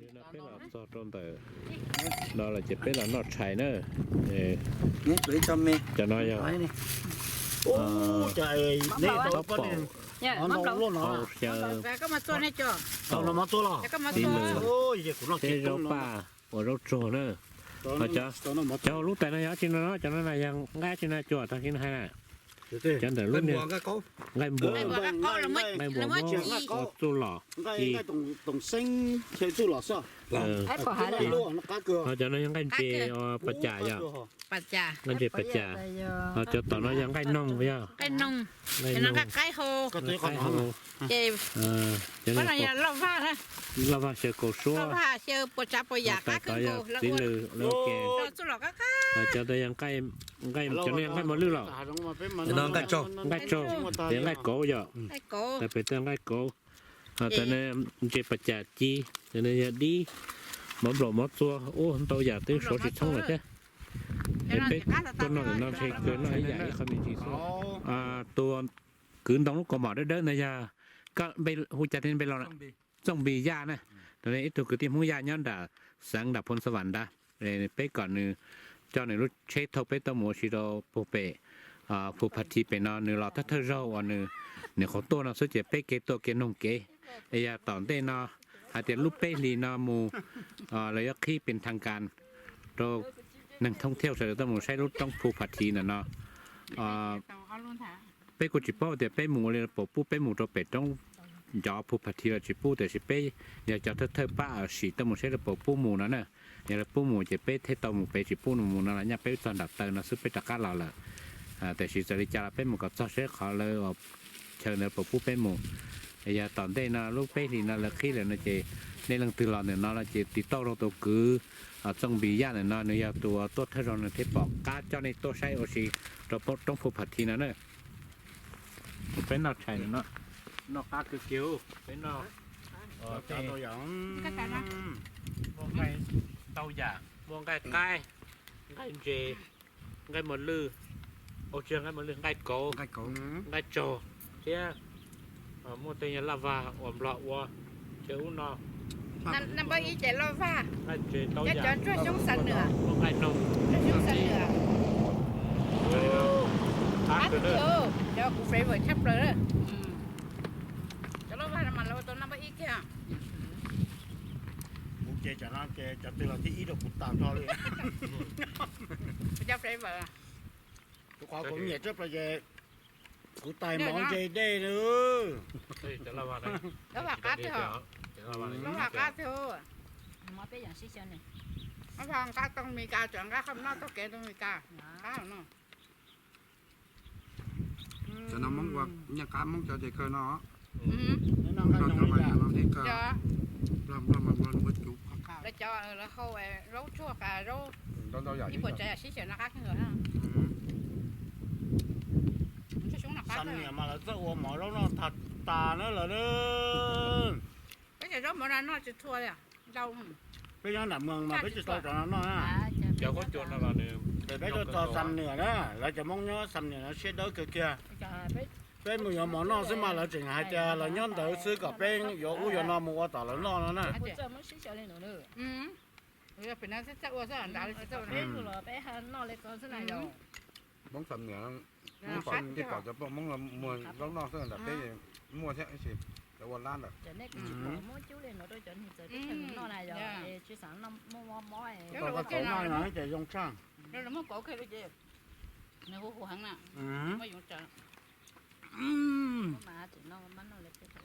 No peb los txog rau ntawm no lawm ces peb los noj tshais na. Cov no yog taub pom, hau xyaw, txiv lws, thiab zaub paj uas zaub tsuag na. Cov lub tais no yog dab tsi no no? Cov no na yog nqaij dab tsi no, cua tag kis no hais na? Cov ntawm lub niag nqaij npua, nqaij npua muab txuj lom ci. Ho cov no yog nqaij ntses pas cas yog, nqaij ntses pas cas. Ho cov tom no yog nqaij noog yog, nqaij noog. Loj vag xyaw kaus suab. Ho tais tod yog txiv lws lawm ua ke. Ho cov tod yog nqaij, cov no yog nqaij mos lwj los? Nqaij tsaug, nqaij tsaug, ces nqaij kauv yom. Tais pem tod nqaij kauv. Ho cov no ntses pas cas ci, cov no yog dib, mov nplaum mov txua, ua ntau yam twb suav tsis thoob lawm thiab. Es peb tuaj noj ntawm no ntshe kawg noj ib yam ib qho me ntsis xwb. Tus kwv ntoo lub kaus mom dawb dawb ntawd yog, hu cas thiab npe los? Txooj Npis Yaj na. Ib tug kwv tij Hmoob Yaj nyob nram xeev nram Phoos Xa Vam ntag. Peb kom nws coj nws lub tsheb thauj peb tuaj mus ua si rau puag pem Phu Pha Thi pem no, nws los thawj thawj zaug uas nws nyuam qhuav tuaj no xwb ces peb kev tuaj kev noog kev. Es yog tom ntej no hais tias lub peb hlis no mus, lawv yuav qhib pes thas kas rau neeg thoob thiauj sawv daws tuaj mus saib lub roob Phu Pha Thi ntawm no. Peb kuj tsis paub tias peb mus ua li puas pub peb mus rau pem roob ncov Phu Pha Thi los tsis pub, tiam sis peb yog cov thawj thawj pab sim tuaj mus saib lawv puas pub mus no na. Yog lawv pub mus ces peb thiaj tau mus, peb tsis pub mus no los nyaj peb txog nram taw no xwb peb rov qab los lawm. Tiam sis txawm li cas los peb mus kom txog saib qhov lawv chaw ntawd puas pub peb mus. Yog tom ntej no lub peb hlis no lawv qhib lawm no ces nej leej twg los ntawm no los ces tiv tauj rau tus kwv Txooj Npis Yaj ntawm no, nws yog tus tuaj thawj zaug nws thiaj pom qab coj nej tuaj saib ua si rau roob Phu Pha Thi no na. Peb noj tshais no, noj qab kawg kiag, peb noj muaj nqaij tau yam, muaj nqaij qaib, nqaij ntses, nqaij mos lwj, au tsis yog nqaij mos lwj, nqaij kauv, nqaij tsaug thiab muaj tej nyuag laj vag uas Nplog ua chaw ub no. Nqaij ntses tau yam, muaj nqaij noog, nqaij noog, qab kawg na. Cov kuv favorite tshaj plaws. Cov loj vag no mas lawv ua tau naj npawb ib kiag. Kuv ces cov no ces cov twg los thib ib rau kuv tag nrho li. Kuv cov favorite. Tus qhov kuv nyiam tshaj plaws ces kuv tais mov ntse dej li. Loj vag qab tiag. Loj vag qab tiag. Loj vag nqab tau Mes Kas, cov nqab qhov noj txoj kev rau Mes Kas. Qab no. Cov no Hmoob ua nyaj qab, Hmoob cov ces kawg no. Nplog cov mas nplog thiaj kawg. Nplog, Nplog mas Nplog nws ua cuv qab. Lawv cov lawv hau zaub tsuag, zaub ib puas tsav yam sib xyaw no qab kawg nkaus. Xam niam mas lawv txawj ua mov zaub noj tag tas na lawm. Peb cov zaub mov no noj tsis txhua li. Peb nyob nram moos mas peb tsis tau cov no noj na. Cov huab cua no los nws, peb tuaj txog Xam Niam na, lawv cov Hmoob nyob Xam Niam no siab dawb kawg kiag. Peb mus yuav mov noj xwb mas lawv tseem hais tias lawv nyob ntawd xwb kom peb yuav ub yuav no mus ua tom lawv noj no na. Hmoob Xam Niam, Hmoob pom, pom cov poj Hmoob muag zaub noj xwb, nram teb muaj thiab tab sis lawv ua lab lawm. Tau kauv noj no ces zoo tshaj.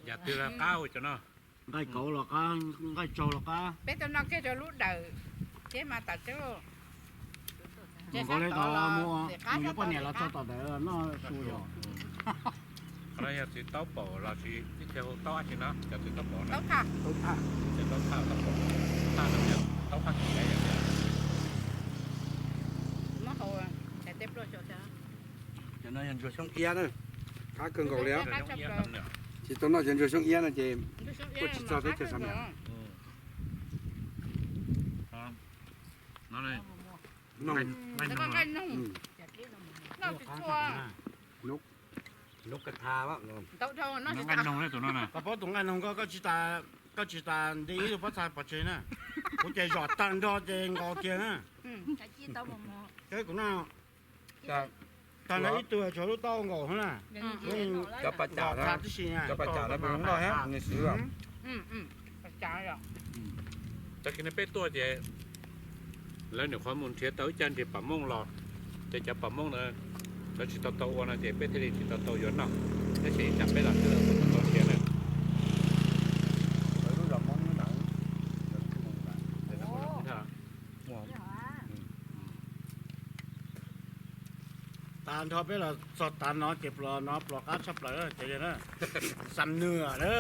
Yam twg los qab ua cov no. Nqaij kauv los qab, nqaij tsaug los qab. Peb tuaj noj kiag rau lub dawm thiab mas tam teb. Mus nkaus li tod mus, mus yuav poj niam los txog tom ntawd noj su yom. Qhov no yog txiv taub paum los sis ib txhia hu taub dab tsi no, cov txiv taub paum no. Taub thaj. Taub thaj, taub paum. Taub thaj no yog taub thaj kev yom. Cov no yog ntsuag xyoob iab na, qab kawg nkaus li. Tsis tau noj cov ntsuag xyoob iab no ces tuaj tsis txog teb chaws Xam Niam. Noj tsis txhua. Noj tsis txhua. Koj paub tus nqaij noog koj, koj tsis tas Koj tsis tas nti ib tug pob txha pov tseg na. Kuv ces zom tag nrho ces nkaus kiag na. Kuv no tag nrho ib tug tshuav lub taub nkaus xwb na. Cov pas cas, cov pas cas no kuv noj noj nws xwb. Tag kis no peb tuaj ces lawv nyuam qhuav mus nrhiav tau ib co ntses pam mooj los, ces cov pam mooj na lawv tsis tau tau ua no ces peb thiaj li tsis tau tau yuav noj. Tab sis ib tsam peb los xwb lawv kuj tau nrhiav na. Tas nrho peb los txog tav no ces pluas no pluas qab tshaj plaws cov yawg na. Xam nws na.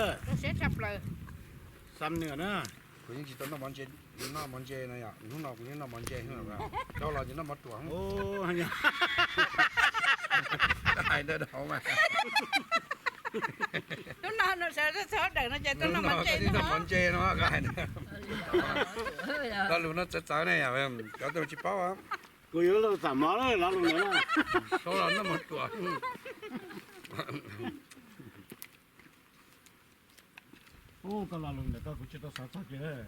Xam nws na. Kuv yeej tsis tau noj mov ntse, noj mov ntse no yom, hnub no kuv yeej noj mov ntse. Rau los ces noj mov ruam. Hais ntawd dhau mas. Hnub no no sawv daws txog dawm no ces tuaj noj mov ntse, noj mov ntse no. Lo lus no txawv txawv ne, cov twg tsis paub. Kuv yuav los xam mov lawm, lo lus ntawd na. Sawv los noj mov ruam. Ub, koj lo lus ntawm koj kuv tsis tau xav txog kiag.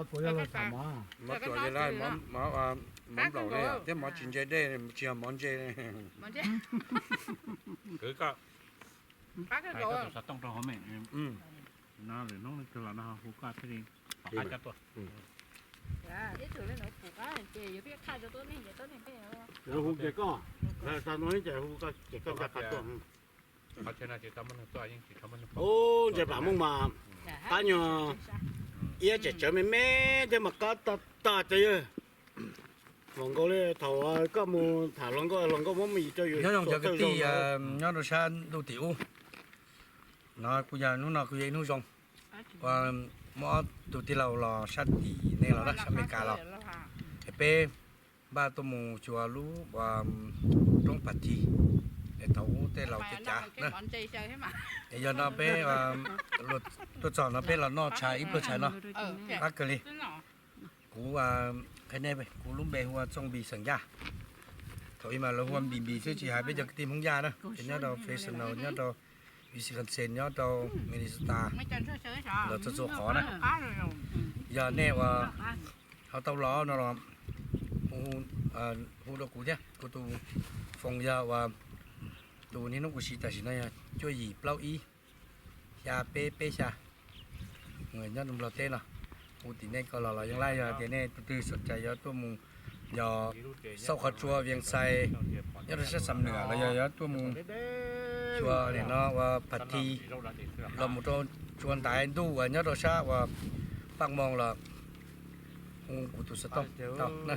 Kuv yuav los xam mov. Mov ruam ces lawv mov nplaum ne, thiab mov tsis ntse dej, tsis yog mov ntse ne. Kwv koj, hais koj tus xov tooj rau hauv me. No lwm hnub leej twg los no hu koj thiaj li pom qab coj tuaj. Lawv hu kiag koj, tag no ces hu koj ces koj ncaj qha tuaj. Ub, ntses pam mooj mas qab nyuag iab tsem tsawv me me thiab mas qab tag tag ces yawg. Hluas nkauj li thaum koj mus tham hluas nkauj, hluas nkauj muab me yim rau yus. Nyob zoo cov kwv tij nyob rau sab ntuj tim ub. No kuj yog hnub no kuj yog ib hnub zoo uas muaj ob tug tij laug los sab tim nej los na, sab Amelikas los, es peb npaj tuaj mus xyuas lub roob Phathi es thaum ub tej laus cov cav na. Es yog no peb tuaj txog no peb los noj tshais ib pluag tshais no, qab kawg li. Kuv qhia nej, kuv lub npe hu ua Txooj Npis xeem Yaj. Thaum ub mas lawv hu ua Npis Npis xwb tsis hais peb cov kwv tij Hmoob Yaj na, ces nyob rau Fresno, nyob rau Wisconsin, nyob rau Minnesota, los txhua txhua qhov na. Yog nej uas ho tau los no los hu rau kuv thiab, kuv tus phone yog uas tus niaj hnub kuv siv tam sim no yog cuaj yim plaub ib xya peb peb xya. Nyob rau Nplog teb no, hu tim nej ko los los yeej laij. Yog tias nej tus twg xav cai yuav tuaj mus yos xauj qhov tsua Vias Xais nyob rau sab Xam Nuam los yog yuav tuaj mus xyuas nim no ua Phathi los mus rau tsua ntaiv ntuj uas nyob rau sab uas Paj Moos los hu kuv tus xov tooj tau na,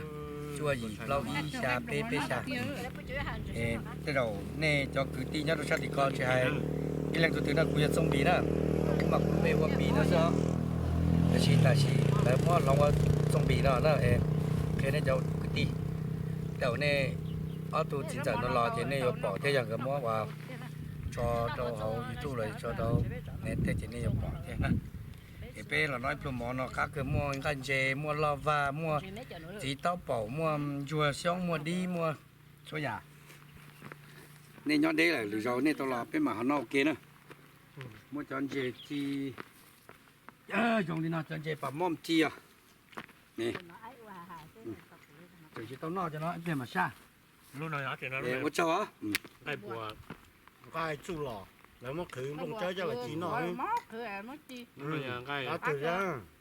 cuaj yim plaub ib xya peb peb xya. Tej zaum nej cov kwv tij nyob rau sab tim ko tsis hais ib leeg tug twg no, kuv yog Txooj Npis na, thaum ub mas kuv lub npe hu ua Npis no xwb os, tiam sis tam sim lawv muab hloov ua Txooj Npis no na. Qhia nej cov kwv tij, tej zaum nej ob tug txiv ntxawm no los ces nej yuav pom thiab, yog nkawd muab ua tso rau hauv YouTube los tso rau nej tej ces nej yuav pom thiab na. Es peb los noj ib pluag mov no qab kawg, muaj nqaij ntses, muaj loj vaj, muaj txiv taub paum, muaj ntsuag xyoob, muaj dib, muaj txhua yam. Nej nyob deb lawm, lwm zaus nej tau los peb mam ho noj ua ke na. Muaj cov ntses ci zoo li no, cov ntses pam mom ci os. Tseem tsis tau noj cov no ib pliag mam saj. Ua tsaug os. Nqaij txuj los lawv muab qhwv nplooj tsawb coj los ci noj.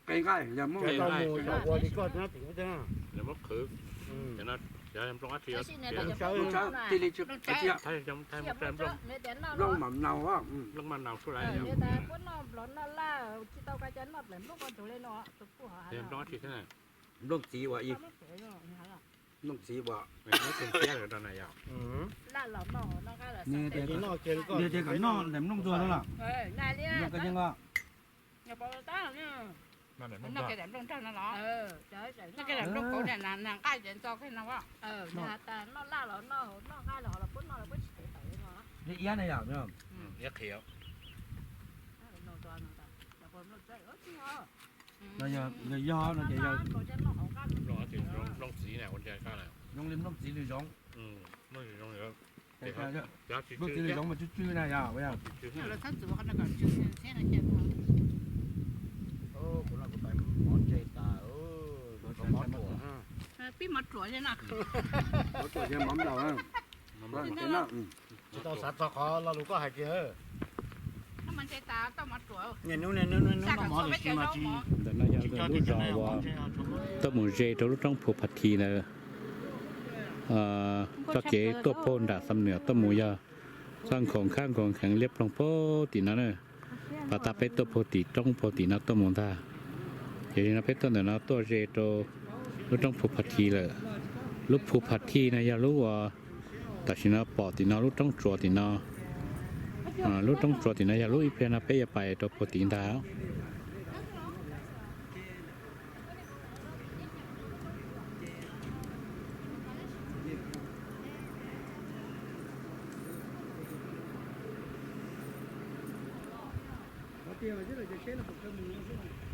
Qe nqaij yog muab, ua li koj nyob tim ub thiab. Nplooj tsawb, nplooj mam naus, nplooj mam naus. Nplooj txiv ua ib, nplooj txiv ua. Tias kom noj ntawm nplooj ntsuag no los? Noj kiag daim nplooj nrog no los? Noj kiag daim nplooj kauv, nqaij ces ntxo kiag no. Noj laj los noj, noj nqaij los puab noj los puab tsis tev tawm li no. Iab qhiav. Yog yog no ces yog nplooj txiv na, zoo li nplooj txiv lwm zoov. Nplooj txiv lwm zoov mas tsw tsw na yog. Txhob txwv qhov no kom tsw xhiab no ces. Mov ntse tas, mov ruam, pib mov ruam, mov ruam, mov nplaum. Tsis tau xav txog qhov lo lus koj hais kiag. Ntawm no yog lub zos uas tuaj mus ze rau lub roob Phu Pha Thi ntawd. Txoj kev tuaj puag nram Xam Nuam tuaj mus yog txoj nkhaus nkhab nkhaus kheev liab ploog puag tim no na. Pas tas peb tuaj puag tim roob puag tim no tuaj mus ntag. Ces no peb tuaj ntawm no tuaj ze rau lub roob Phu Pha Thi lawm. Lub Phu Pha Thi no yog lub uas tam sim no pom tim no lub roob tsuas tim no. Lub roob tsuas tim no yog lub ib pliag no peb yuav pais rau puag tim ntag. Tias mas xwb lawm ces seb no puas kawg mus no xwb.